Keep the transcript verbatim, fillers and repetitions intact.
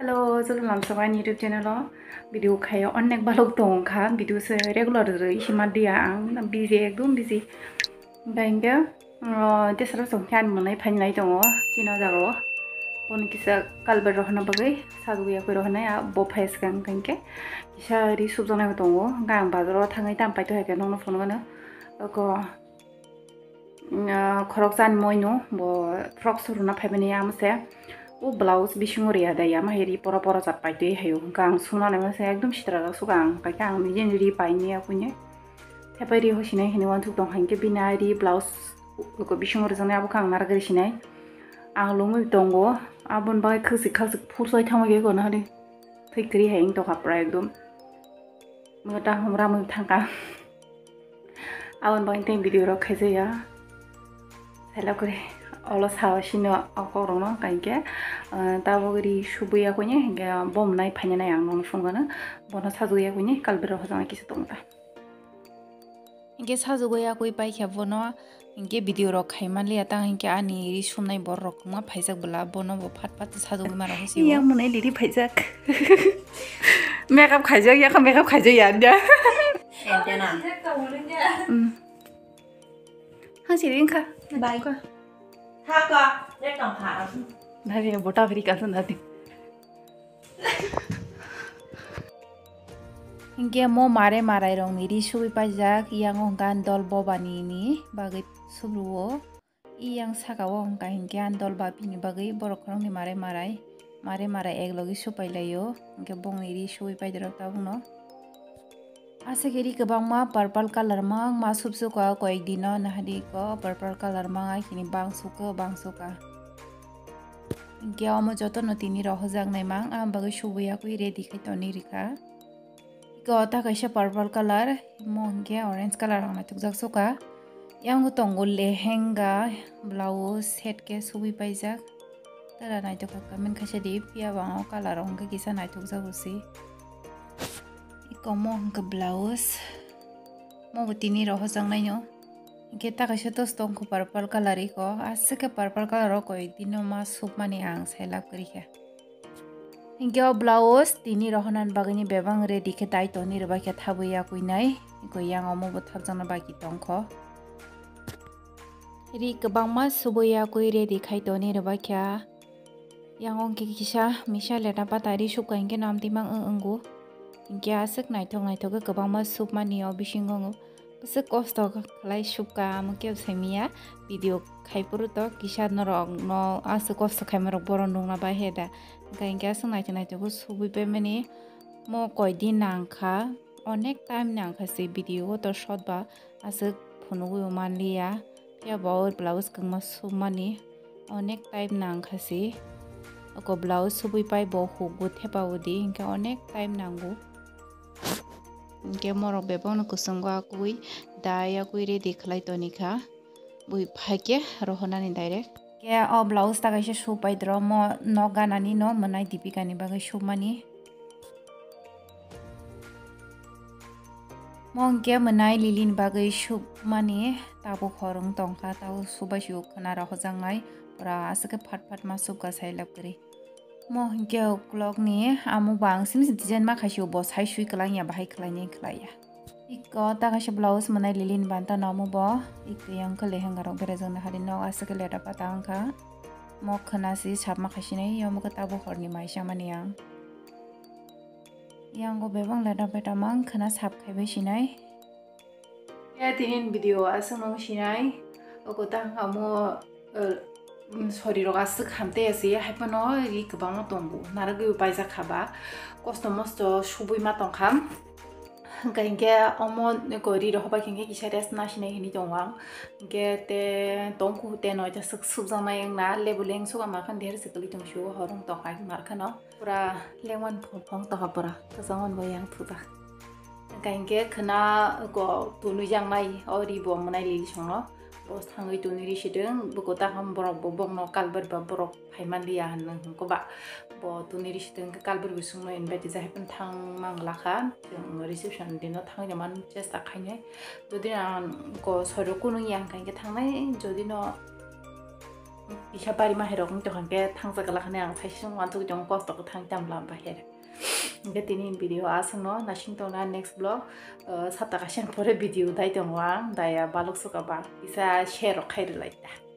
Hello, joto lamsok ani YouTube channel o video khayo onek balok tong kha, video se regular rwi hima dia ang busy, ekdom busy. Hingke hingke, o, tesaro song khe ani mwnai phainai tongo, chini o jaga o. Bono kisa culvert rohorna bagwi, sago ya koi rohornai, a bo phai swkang hingke kisa ri subjaknai bo tongo. Hingke ang bazar o thangwi tam paito hai khe nokno phunukgano. Oko, ah, khoroksa ni moino bo frock suruna phaimani amo se. O blouse bisingo riya da ya, ma hai ri pora pora jat paitwi hayo. Hingke ang sumna naima se ekdom sitra jak suka ang, hingke ang nijeni ri paini ya kuine. Thepai ri hosinai hinwi uansuk tong kha, hingke bini ri blouse ko bisingo rijani abo khe ang narwk ri sinai. Ang lungwi tongo, aboni bagwi khasik khasik phursai thangma khe kono hari. Thwi kwrwi hai wng tongkha pura ekdom. Mwta hom ramwi thangkha. Aboni bagwi tei video rok khaijaya. Hello kore. Olo sao sino o kokrokno kaike, ah, tabuk ri subui ya kuine, hingke bom nai phaina nai ang nono phone gana. Bono sajagwi ya kuine, kalbero hojana kisa tongta. Hingke sajagwi ya kui paikha bono. Hingke video rok khai manliya, tang hingke ani ri sumnai borok wngma phaijak bwla, bono bo phat phat sajagwi ma rok si. Yang mwnai liri phaijak. Makeup khaijak, yakha makeup khaijak ya da. Entena. Hmm. Hang siri wngkha. Bai. Thaka, le tong kha. Bhai, bota phiri ka sun dati. Hingke mo mare marai rok ni ri subui paijak, yang o hingke ani dol bobani ni bagwi subruo. I yang saka o hingka hingke ani dol babi ni bagwi borok khoroknwi mare marai, mare marai ek logi supai laio, hingke bongni ri subui paidorok tabukno. Aswk ri kwbangma purple colour mang ma subsuka koyek dino nahadi ko purple colour mang ai hini bang suka bang suka. Hingke omo jotono tini rohorjak nai mang, ang bagwi subui yakui ready khai toni rikha. Iko ta kaisa purple colour, imo hingke orange colour rok naithokjak suka. Yang tongo lehenga, blouse, set ke subui paijak. Tara naithok kha kamin khaisa di, phiya bo ang o colour rok hingke kisa naithokjak usi. Iko mo hingke blouse. Mo bo tini rohorjaknaino. Hingke ta kaisa tos tongkho purple colour iko. Aswk khe purple colour o koi dino ma submani ang sai lab kwrwi kha. Hingke o blouse tini rohornani bagwini bebak ready khe dai toni rwbaikha thabwi yakuinai. Iko yang omo bo thapjakna baki tongkho. Ri kwbangma subui yakui ready khai toni rwbaikha. Yang ongkhe kisa misa leta pata ri subkha hingke no amtwi mang wng wngo. Hingke aswk naithok naithok khe kwbangma submani o bisingo wng. Bwswk kosto khlai subkha, amo kebo saimanya video khai phuru to kisa norok no aswk kosto khaima rok bohrok nukna bai he da. Hingke hingke aswk naithok naithok khe subui paimani mo koi din nangkha, onek time nangkha se video o to shot ba aswk phunugui manliya. Phiya bo o blouse kwngma submani onek time nangkha se. Oko blouse subui pai bo hukgo thepa udi, hingke onek time nango. Hingke morok bebakno kwchwngo akui dai akui ready khlai tonikha. Bui phaikhe rohornani direct. Ke o blouse ta kaisa supai dro mo nok ganani no mwnai Dipika ni bagwi submani. Mo hingke mwnai lili ni bagwi submani tabuk hor wng tongkha, tabuk subai sio khwna rohorjaknai, pura aswk khe phat phat ma subkha sai lab kwrwi. Mo hingke ukulok ni amo bo ang simi se design ma khaisio, bo sai sui kwlangya, bahai khlainai khlaiya. Iko ta kaisa blouse mwnai lili ni banta no amo bo, iko yang khe lehenga rok berajak nahari nok aswk khe leta pata wngkha. Mo khwna si sap ma khaisinai, omo khe tabuk hor ni maisa mani ang. Yang o bebak leta peta mang khwna sap khai bai sinai. Ya tinin video aswk nung sinai. Oko tang amo, eh, mm, sori rok aswk hamte asi, hai phano ri kwbangma tongo. Narwgwi bo paijak kha ba. Kosto mosto subui ma tong kha. Hwnkhe hinkhe omo eko ri rok hobai khe hinkhe kisa rest na sinai hinwi tongo ang. Hinkhe te tongkhu te noita swk subjaknai wngna lebu leng suka ma khan der se kwlwi tong sio horong tong hai mar khano. Pura lengwan phong phong tokha pura, kwchangwan bo yang thuda. Hwnkha hinkhe khwna ko tunui jaknai o ri bo mwnai lili songno. Bo thangwi tunui ri sidwng, bwkha ta ham borok bo bokno kalbar ba borok phai man liya hinwi hwnkhe ba. Bo tunui ri sidwng khe kalbar bisingno invite rijak hai phano thang mang lakha. Chwng reception dino thangwi man chesta khainai. Jodi no ang ko sori kunu ya hwnkha hinkhe thangnai, jodi no Kisa bari ma hai rok wng tongkha hwnkhe thangsa glak hwnwi ang saisung uansuk tongo kosto kwthang tam lam baher. Hwnkhe tini video aswkno, naising tongna next vlog, uh, sapta kaisa pore video dai tongo ang, daya baluk suka ba kisa share rok khai rwlai ta.